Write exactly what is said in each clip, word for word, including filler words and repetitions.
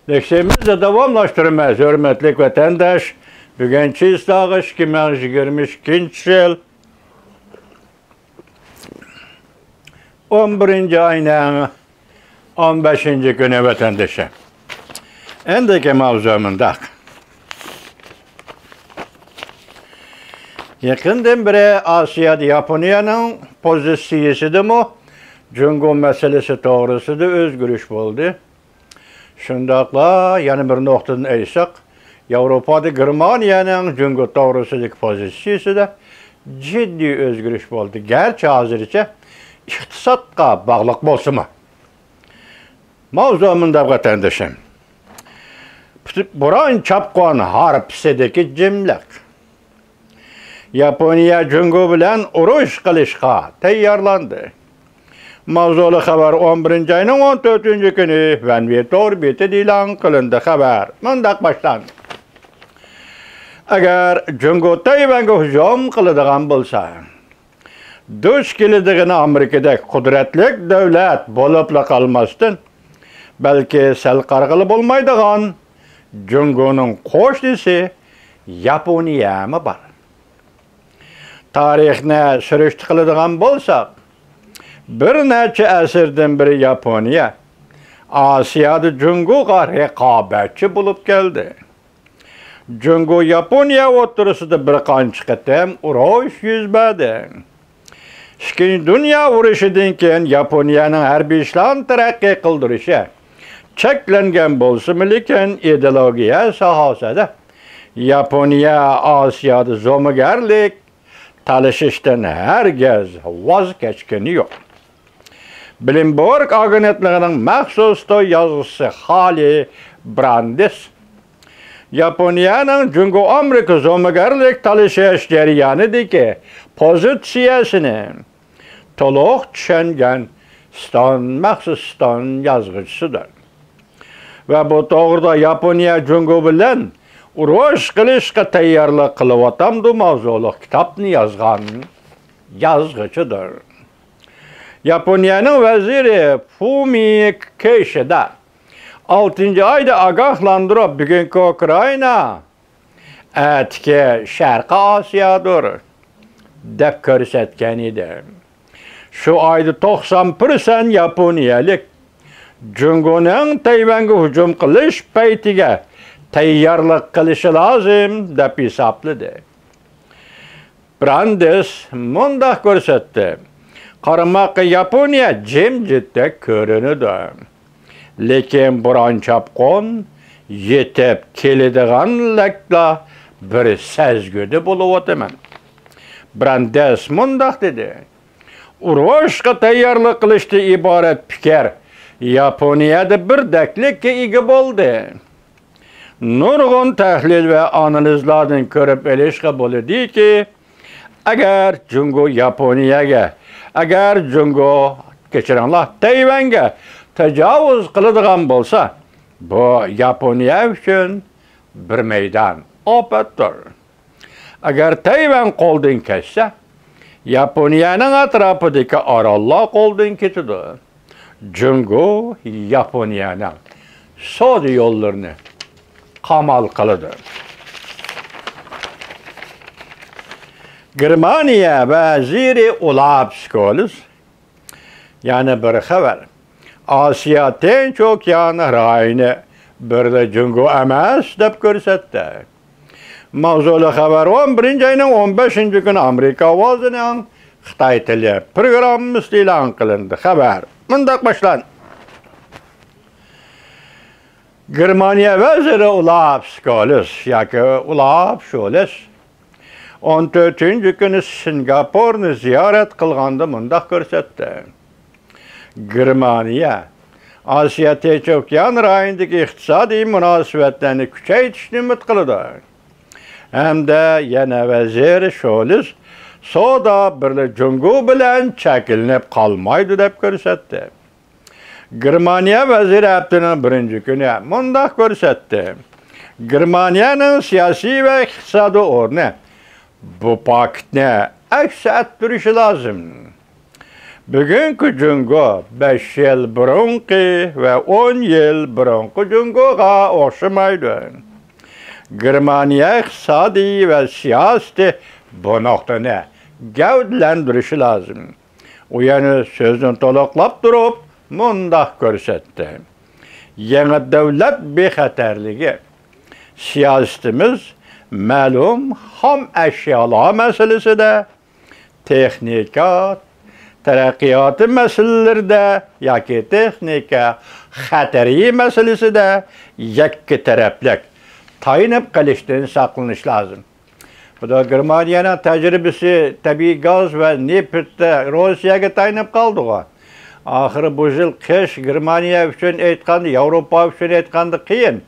دەرسىمىزنى داۋاملاشتۇرىمىز، ھۆرمەتلىك ۋەتەنداش. بۈگۈن چىسلاغ ئىككى مىڭ يىگىرمە ئىككىنچى يىل ئون بىرىنچى ئاينىڭ ئون بەشىنچى كۈنى، ۋەتەندىشىم. ئەمدىكى ماۋزۇ مۇنداق. يېقىندىن بېرى ئاسىيادا ياپونىيەنىڭ پوزىتسىيىسىدىمۇ جۇڭگو مەسىلىسى توغرىسىدا ئۆزگىرىش بولدى. شۇنداقلا يەنە بىر نۇقتىدىن ئېيتساق، ياۋروپادا گېرمانىيەنىڭ جۇڭگو توغرىسىدىكى پوزىتسىيىسىدە جىددىي ئۆزگىرىش بولدى. گەرچە ھازىرچە ئىقتىسادقا باغلىق بولسىمۇ. ماۋزۇ مۇنداق، ۋەتەندىشىم. بوران چاپقۇن ھارپىسىدىكى جىملىق. ياپونىيە جۇڭگو بىلەن ئۇرۇش قىلىشقا تەييارلاندى. ماۋزۇلۇق خەۋەر ئون بىرىنچى ئاينىڭ ئون تۆتىنچى كۈنى ۋەنۋې تور بېتىدە ئېلان قىلىندى. خەۋەر مۇنداق باشلاندى. ئەگەر جۇڭگو تەيۋەنگە ھۇجۇم قىلىدىغان بولسا، دۇچ كېلىدىغىنى ئامېرىكىدەك قۇدرەتلىك دۆلەت بولۇپلا قالماستىن، بەلكى سەل قارىغىلى بولمايدىغان جۇڭگونىڭ قوشنىسى ياپونىيەمۇ بار. تارىخنى سۈرۈشتە قىلىدىغان بولساق، بىر نەچچە ئەسىردىن بېرى ياپونىيە ئاسىيادا جۇڭگوغا رىقابەتچى بولۇپ كەلدى. جۇڭگو ياپونىيە ئوتتۇرىسىدا بىر قانچە قېتىم ئۇرۇش يۈز بەردى. ئىككىنچى دۇنيا ئۇرۇشىدىن كېيىن ياپونىيەنىڭ ھەربىي ئىشلارنى تەرەققىي قىلدۇرۇشى چەكلەنگەن بولسىمۇ، لېكىن ئىدېئولوگىيە ساھەسىدە ياپونىيە ئاسىيادا زومىگەرلىك تالىشىشتىن ھەرگىز ۋاز كەچكىنى يوق. بلومبېرگ ئاگېنتلىقىنىڭ مەخسۇس توي يازغۇچىسى خالى براندېس ياپونىيەنىڭ جۇڭگو ئامېرىكا زومىگەرلىك تالىشىش جەريانىدىكى پوزىتسىيەسىنى تولۇق چۈشەنگەن ستون، مەخسۇس ستون يازغۇچىسىدۇر. ۋە بۇ توغرىدا ياپونىيە جۇڭگو بىلەن ئۇرۇش قىلىشقا تەييارلىق قىلىۋاتامدۇ ماۋزۇلۇق كىتابنى يازغان يازغۇچىدۇر. ياپونىيەنىڭ ۋەزىرى فۇمىيو كىشىدا ئالتىنچى ئايدا ئاگاھلاندۇرۇپ، بۈگۈنكى ئۇكرائىنا ئەتىكى شەرقىي ئاسىيادۇر، دەپ كۆرسەتكەن ئىدى. شۇ ئايدا توقسان پىرسەنت ياپونىيەلىك جۇڭگونىڭ تەيۋەنگە ھۇجۇم قىلىش پەيتىگە تەييارلىق قىلىشى لازىم، دەپ ھېسابلىدى. براندېس مۇنداق كۆرسەتتى: قارىماققا ياپونىيە جىمجىتتەك كۆرۈنىدۇ. لېكىن بوران چاپقۇن يېتىپ كېلىدىغاندەكلا بىر سەزگۈدە بولۇۋاتىمەن. براندېس مۇنداق دېدى: ئۇرۇشقا تەييارلىق قىلىشتىن ئىبارەت پىكىر ياپونىيەدە بىردەكلىككە ئىگە بولدى. نۇرغۇن تەھلىل ۋە ئانالىزلاردىن كۆرۈپ ئېلىشقا بولىدۇكى، ئەگەر جۇڭگو ياپونىيەگە، ئەگەر جۇڭگو، كەچۈرۈڭلار، تەيۋەنگە تاجاۋۇز قىلىدىغان بولسا، بۇ ياپونىيە ئۈچۈن بىر مەيدان ئاپەتتۇر. ئەگەر تەيۋەن قولدىن كەتسە، ياپونىيەنىڭ ئەتراپىدىكى ئاراللار قولدىن كېتىدۇ. جۇڭگو ياپونىيەنىڭ سودا يوللىرىنى قامال قىلىدۇ. گېرمانىيە ۋەزىرى ئولاپ سكولز يەنە بىر خەۋەر، ئاسىيا تىنچ ئوكيان رايونى بىردە جۇڭگو ئەمەس، دەپ كۆرسەتتى. ماۋزۇلۇق خەۋەر ئون بىرىنچى ئاينىڭ ئون بەشىنچى كۈنى ئامېرىكا ئاۋازىنىڭ خىتاي تىلى پروگراممىسىدا ئېلان قىلىندى. خەۋەر مۇنداق باشلاندى. گېرمانىيە ۋەزىرى ئولاف سكولز ياكى ئولاف شولز ئون تۆتىنچى كۈنى سىنگاپورنى زىيارەت قىلغاندا مۇنداق كۆرسەتتى. گېرمانىيە ئاسىيا تىنچ ئوكيان رايونىدىكى ئىقتىسادىي مۇناسىۋەتلەرنى كۈچەيتىشنى ئۈمىد قىلىدۇ. ھەمدە يەنە ۋەزىر شولز سودا بىرلا جۇڭگو بىلەن چەكلىنىپ قالمايدۇ، دەپ كۆرسەتتى. گېرمانىيە ۋەزىرى ھەپتىنىڭ بىرىنچى كۈنى مۇنداق كۆرسەتتى: گېرمانىيەنىڭ سىياسىي ۋە ئىقتىسادىي ئورنى بۇ پاكىتنى ئەكس ئەتتۈرۈشى لازىم. بۈگۈنكى جۇڭگو بەش يىل بۇرۇنقى ۋە ئون يىل بۇرۇنقى جۇڭگوغا ئوخشىمايدۇ. گېرمانىيە ئىقتىسادىي ۋە سىياسىتى بۇ نۇقتىنى گەۋدىلەندۈرۈشى لازىم. ئۇ يەنە سۆزىنى تولۇقلاپ تۇرۇپ مۇنداق كۆرسەتتى: يېڭى دۆلەت بىخەتەرلىكى سىياسىتىمىز مەلۇم خام ئەشيالار مەسىلىسىدە، تېخنىكا، تەرەققىياتى مەسىلىلىرىدە ياكى تېخنىكا خەتىرى مەسىلىسىدە يەككە تەرەپلىك تايىنىپ قېلىشتىن ساقلىنىش لازىم. بۇدا گېرمانىيەنىڭ تەجرىبىسى تەبىئىي گاز ۋە نېفىتتە روسىيەگە تايىنىپ قالدىغۇ. ئاخىرى بۇ يىل قىش گېرمانىيە ئۈچۈن ئېيتقاندا، ياۋروپا ئۈچۈن ئېيتقاندا قىيىن.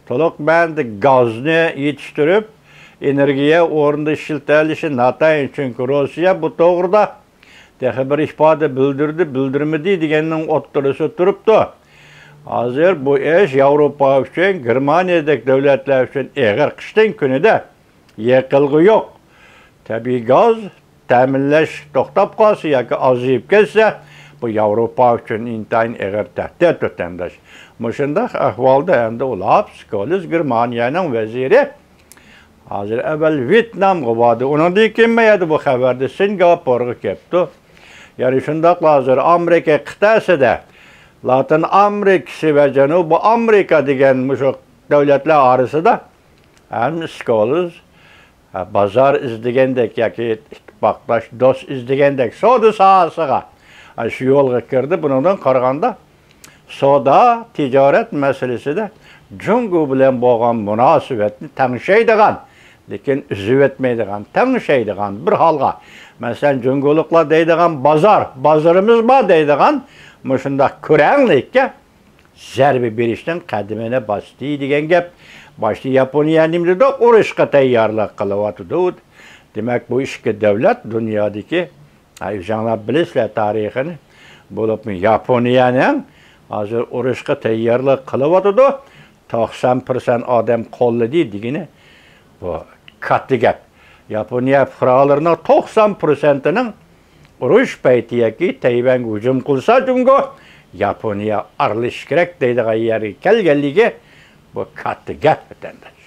تولۇق مەنىدە گازنى يېتىشتۈرۈپ، ئېنېرگىيە ئورنىدا ئىشلىتەلىشى ناتايىن، چۈنكى روسىيە بۇ توغرىدا تېخى بىر ئىپادە بىلدۈردى، بىلدۈرمىدى دېگەننىڭ ئوتتۇرىسىدا تۇرۇپتۇ. ھازىر بۇ ئىش ياۋروپا ئۈچۈن، گېرمانىيەدەك دۆلەتلەر ئۈچۈن ئېغىر قىشتىن كۈنىدە يېقىلغۇ يوق. تەبىئىي گاز تەمىنلەش توختاپ قالسا ياكى ئازىيىپ كەتسە، بۇ ياۋروپا ئۈچۈن ئىنتايىن ئېغىر تەھدىت، ۋەتەنداش. مۇشۇنداق ئەھۋالدا ئەمدى ئۇلاپ سكولز، گېرمانىيەنىڭ ۋەزىرى، ھازىر ئەۋۋەل ۋيېتنامغا باردى، ئۇنىڭدىن كېيىن ما يەردە بۇ خەۋەردە سىنگاپورغا كەپتۇ. يەنە شۇنداقلا ھازىر ئامېرىكا قىتئەسىدە، لاتىن ئامېرىكىسى ۋە جەنۇبىي ئامېرىكا دېگەن مۇشۇ دۆلەتلەر ئارىسىدا ھەم سكولز، ھە، بازار ئىزدىگەندەك ياكى ئىتتىپاقداش، دوست ئىزدىگەندەك سودا ساھەسىغە، ھە، شۇ يولغا كىردى. بۇنىڭدىن قارىغاندا، سودا، تىجارەت مەسىلىسىدە جۇڭگو بىلەن بولغان مۇناسىۋەتنى تەڭشەيدىغان، لېكىن ئۈزۈۋەتمەيدىغان، تەڭشەيدىغان بىر ھالغا، مەسىلەن، جۇڭگولۇقلار دەيدىغان بازار، بازىرىمىز بار دەيدىغان مۇشۇنداق كۆرەڭلىككە زەربە بېرىشنىڭ قەدىمىنى باستى دېگەن گەپ. باشتا ياپونىيە نېمە دېدۇق؟ ئۇرۇشقا تەييارلىق قىلىۋاتىدۇ. دېمەك، بۇ ئىككى دۆلەت دۇنيادىكى، ھە، ئۆزۈڭلار بىلىسىلەر تارىخىنى. بولۇپمۇ ياپونىيەنىڭ ھازىر ئۇرۇشقا تەييارلىق قىلىۋاتىدۇ. توقسان پىرسەنت ئادەم قوللىدى دېگىنى بۇ كاتتا گەپ. ياپونىيە پۇقرالىرىنىڭ توقسان پىرسەنتىنىڭ ئۇرۇش پەيتى ياكى تەيۋەنگە ھۇجۇم قىلسا جۇڭگو، ياپونىيە ئارىلىشىش كېرەك دەيدىغان يەرگە كەلگەنلىكى بۇ كاتتا گەپ، ۋەتەنداش.